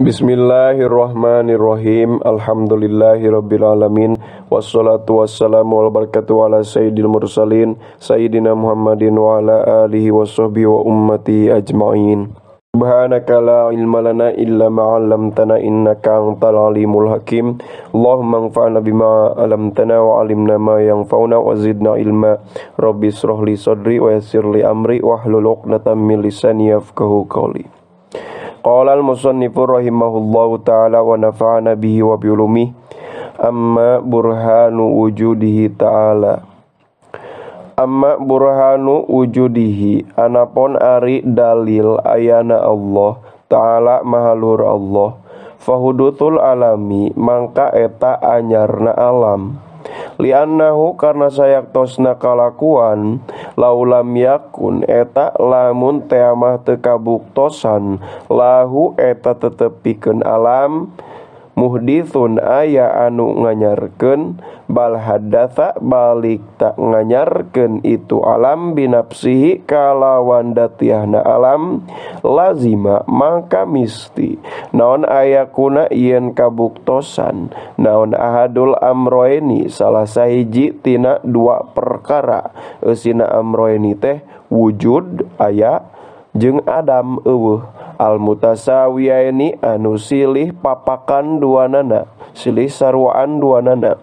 Bismillahirrahmanirrahim. Alhamdulillahirabbil alamin. Wassalatu wassalamu wal barakatuh ala sayyidil mursalin sayyidina Muhammadin wa ala alihi washabbihi wa ummati ajmain. Subhanaka la ilma lana illa ma 'allamtana innaka antal alimul hakim. Allahumma anfa'na bima 'allamtana wa 'allimna ma yanfa'una wa zidna ilma. Rabbi israh li sadri wa yassir li amri wahlul 'uqdatam min lisani yafqahu qawli. Qala al-musannifu rahimahullahu ta'ala wa nafa'ana bihi wa bi ulumihi. Amma burhanu wujudihi ta'ala. Amma burhanu wujudihi, anapun ari dalil ayana Allah ta'ala mahaluhur Allah, fahudutul alami mangka eta anyarna alam. Li'annahu karena sayaktosna kalakuan, laulam yakun eta lamun teamah teu kabuktosan, lahu eta tetepikeun alam, muhditsun aya anu nganyarkeun, bal hadatsa balik tak nganyarkeun itu alam binafsihi kalawan datiahna alam, lazima mangka misti naon ayakuna yen kabuktosan naon ahadul amroeni salah sahiji tina dua perkara. Eusina amroeni teh wujud aya jeung adam eueuh, al mutasawiyaini anu silih papakan duanana, silih saruaan duanana.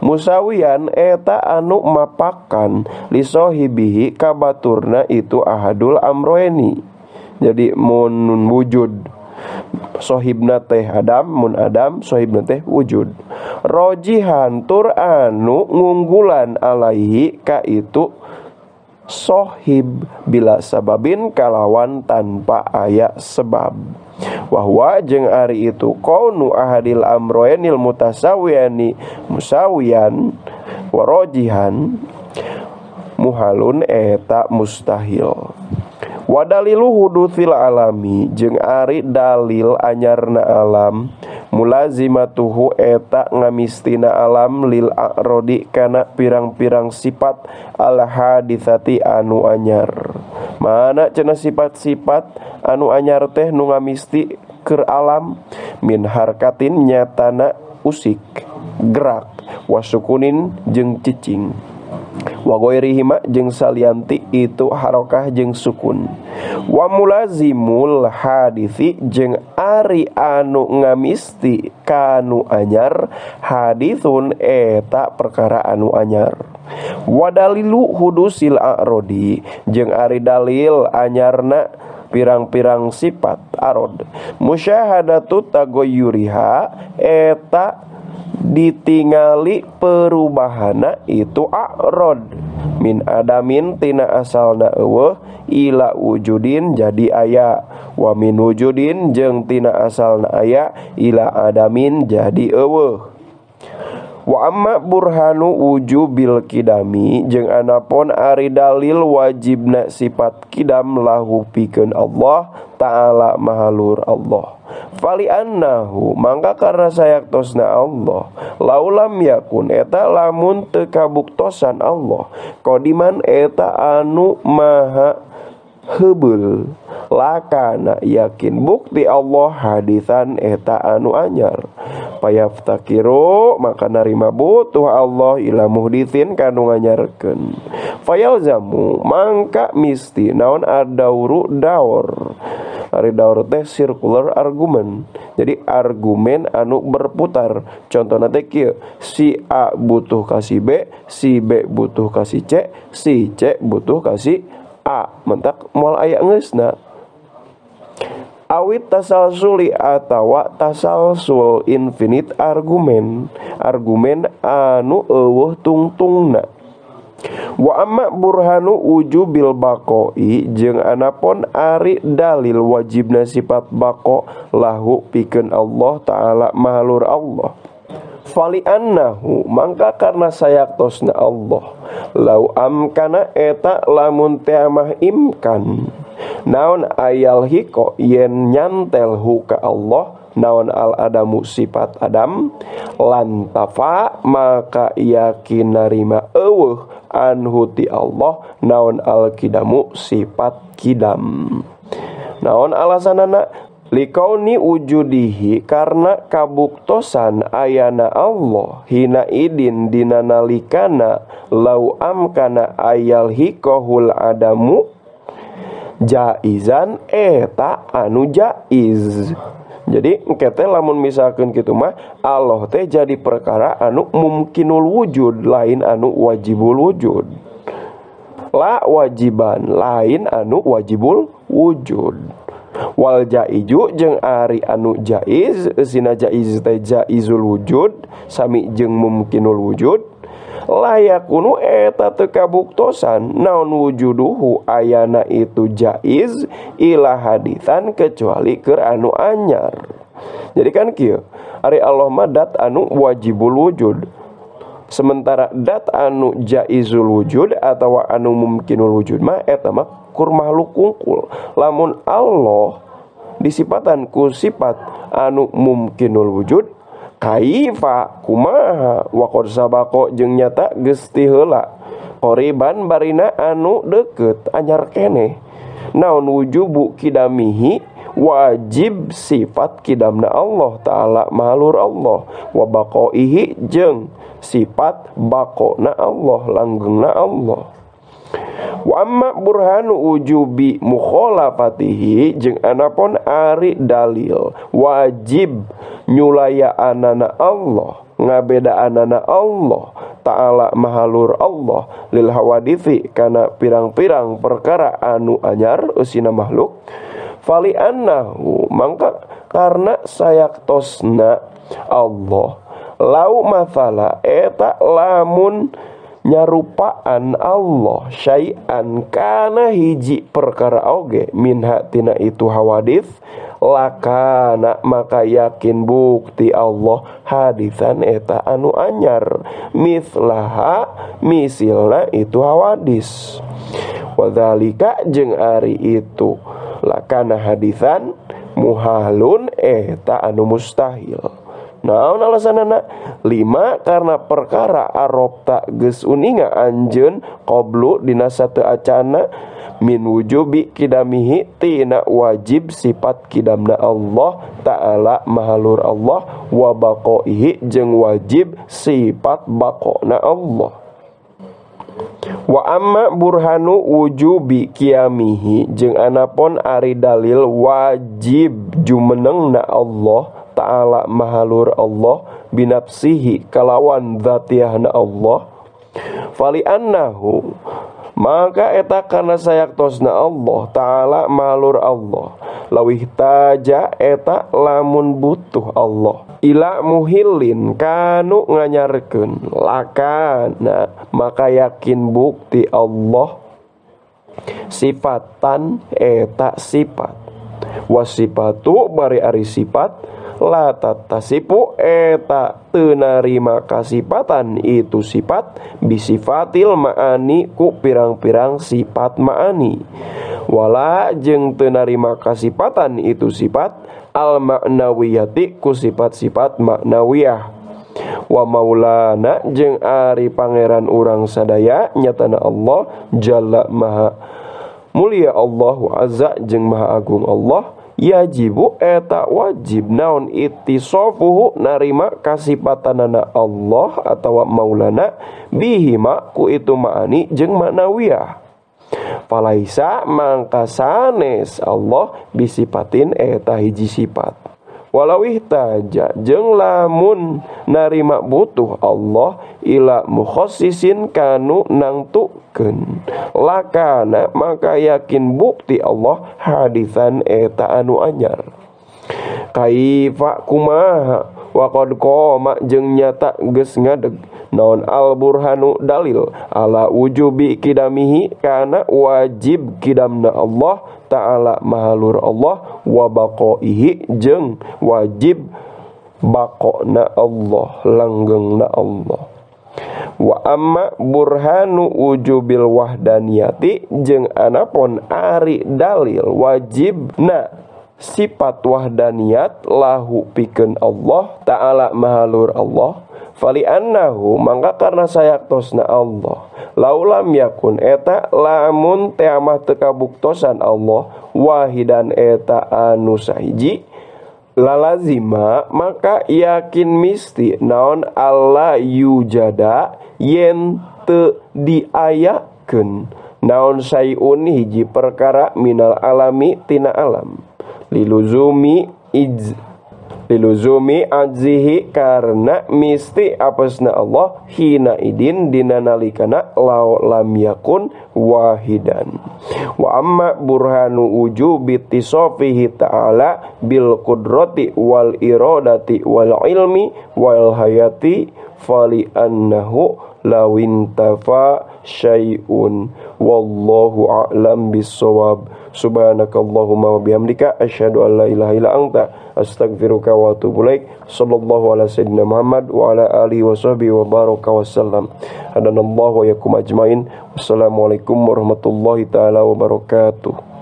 Musawiyan eta anu mapakan lisohibihi kabaturna itu ahadul amroeni. Jadi mun wujud sohibna teh adam, mun adam sohibna teh wujud. Rojihan tur anu ngunggulan alaihi ka itu sohib bila sababin kalawan tanpa aya sebab. Wahwa jeung ari itu kaunu ahadil amroenil mutasawiyani musawiyan warojihan muhalun eta mustahil. Wadalilu hudutsil alami jeung ari dalil anyarna alam, mulazimatuhu eta ngamistina alam lil a'rodi kana pirang-pirang sifat al haditsati anu anyar. Mana cenah sifat-sifat anu anyar teh nu ngamisti keur alam, min harkatin nyatana usik gerak, wasukunin jeung cicing, wa ghairihima jeung salianti itu harokah jeung sukun. Wa mulazimul hadisi jeung ari anu ngamisti kanu anyar, hadithun eta perkara anu anyar. Wa dalilu hudusil a'rodi jeung ari dalil anyarna pirang-pirang sifat arod, musyahadatu tagoyuriha eta ditingali perubahana itu a'rod, min adamin tina asalna eueuh ila wujudin jadi aya, wa min wujudin jeung tina asalna aya ila adamin jadi eueuh. Wa amma burhanu wujubil kidami jeung anapun ari dalil wajibna sifat kidam lahu pikeun Allah ta'ala mahalur Allah. Fali annahu mangka karena sayaktosna Allah, laulam yakun eta lamun teu kabuktosan Allah, qadiman eta anu maha heubeul, lakana yakin bukti Allah hadisan eta anu anyar. Payaftakiru maka narima butuh Allah ila muhditsin kanu nganyarkeun. Fayalzamu mangka misti naon adauru daur. Ari daur teh circular argument. Jadi argumen anu berputar. Contohna teh kieu, si A butuh ka si B, si B butuh ka si C, si C butuh ka si A. Mentak moal aya geusna. Awit tasalsuli atawa tasalsul infinite argumen, argumen anu eueuh tungtungna. Wa amma burhanu wujubil baqoi jeung anapun ari dalil wajibna sifat baqo lahu pikeun Allah ta'ala mahalur Allah. Fali annahu mangka karena sayaktosna Allah, lau amkana eta lamun teamah imkan naon ayal hiko yen nyantel hu ka Allah naon al adamu sifat adam, lantafa maka yakin narima eueuh anhu ti Allah naon al kidamu sifat kidam. Naon alasanana? Likauni wujudihi karena kabuktosan ayana Allah hina idin dina nalikana lau amkana ayal hikohul adamu jaizan eta anu jaiz. Jadi engke teh lamun misalkeun kitu mah Allah teh jadi perkara anu mumkinul wujud lain anu wajibul wujud. La wajiban lain anu wajibul wujud. Wal jaiju jeung ari anu jaiz sina jaiz teh jaizul wujud sami jeung mumkinul wujud layakunu eta teu kabuktosan naon wujuduhu ayana itu jaiz ila haditsan kecuali keur anu anyar. Jadi kan kieu ari Allah mah dat anu wajibul wujud, sementara dat anu jaizul wujud atawa anu mumkinul wujud mah eta mah kur makhluk kungkul. Lamun Allah disipatan ku sifat anu mumkinul wujud kaifa kumaha wa qad sabaqo jeung nyata geus ti heula qoriban barina anu deukeut anyar keneh naon wujubu kidamihi wajib sifat kidamna Allah ta'ala mahalur Allah wa baqaihi jeung sifat baqona Allah langgengna Allah. Wa amma burhanu wujubi mukhalafatihi jeung anapun ari dalil wajib nyulayaanana Allah ngabedaanana Allah ta'ala mahalur Allah lil hawaditsi kana pirang-pirang perkara anu anyar eusina makhluk fali annahu mangka karena sayaktosna Allah lau mathala eta lamun nyarupaan Allah syai'an kana hiji perkara oge minha tina itu hawadits lakana maka yakin bukti Allah hadisan eta anu anyar mislaha misilna itu hawadis wadzalika jeung ari itu lakana hadisan muhalun eta anu mustahil. Naon alasanana? Lima karena perkara arobta geus uninga anjeun qablu dina sateu acana min wujubi kidamihi tina wajib sifat kidamna Allah ta'ala mahalur Allah wa baqaihi jeung wajib sifat baqona Allah. Wa amma burhanu wujubi qiyamihi jeung anapun ari dalil wajib jumenengna Allah ta'ala mahalur Allah binafsihi kalawan dzatiyahna Allah fali annahu maka eta karena sayaktosna Allah ta'ala mahalur Allah lawih taja eta lamun butuh Allah ila muhillin kanu nganyarkeun lakana maka yakin bukti Allah sifatan eta sifat wasifatu bari ari sifat la tatasipu eta teu narima kasipatan itu sifat bisifatil ma'ani ku pirang-pirang sifat ma'ani wala jeung teu narima kasipatan itu sifat al ma'nawiyati ku sifat-sifat ma'nawiyah wa maulana jeung ari pangeran urang sadaya nyatana Allah jalla maha mulia Allahu azza jeung maha agung Allah yajibu eta wajib naon ittisofuhu narima kasipatanana Allah atawa maulana bihima ku itu ma'ani jeung ma'nawiyah falaisa mangka sanes Allah bisipatin eta hiji sifat walau ihtaja jeung lamun narima butuh Allah ila mukhassisin kanu nangtukeun lakana maka yakin bukti Allah hadisan eta anu anyar kaifa kumaha wa qad qoma jeung nyata geus ngadeg naon al burhanu dalil ala wujubi kidamihi kana wajib kidamna Allah ta'ala mahalur Allah wa baqaihi jeung wajib baqona Allah langgengna Allah wa amma burhanu wujubil wahdaniyati jeung anapun ari dalil wajibna sifat wahdaniyat lahu pikeun Allah ta'ala mahalur Allah Fali annahu mangka karena sayaktosna Allah laulam yakun eta lamun teh amah teu kabuktosan Allah wahidan eta anu sahiji lalazima maka yakin misti naon alla yujada yen teu diayakeun naon sayun hiji perkara minal alami tina alam liluzumi adzihi karena misti apesna Allah hina idin dina nalikana law lam yakun wahidan. Wa amma burhanu wujubi ittisafihi ta'ala bil qudrati wal iradati wal ilmi wal hayati fali annahu lawintafa syai'un wallahu a'lam bissawab. Subhanakallahumma wa bihamdika asyhadu an la ilaha illa anta astaghfiruka wa atubu ilaik. Sallallahu ala sayyidina Muhammad wa ala alihi wa sahbihi wa baraka wasallam. Hadanallahu wa yakum ajmain. Wassalamualaikum warahmatullahi taala wabarakatuh.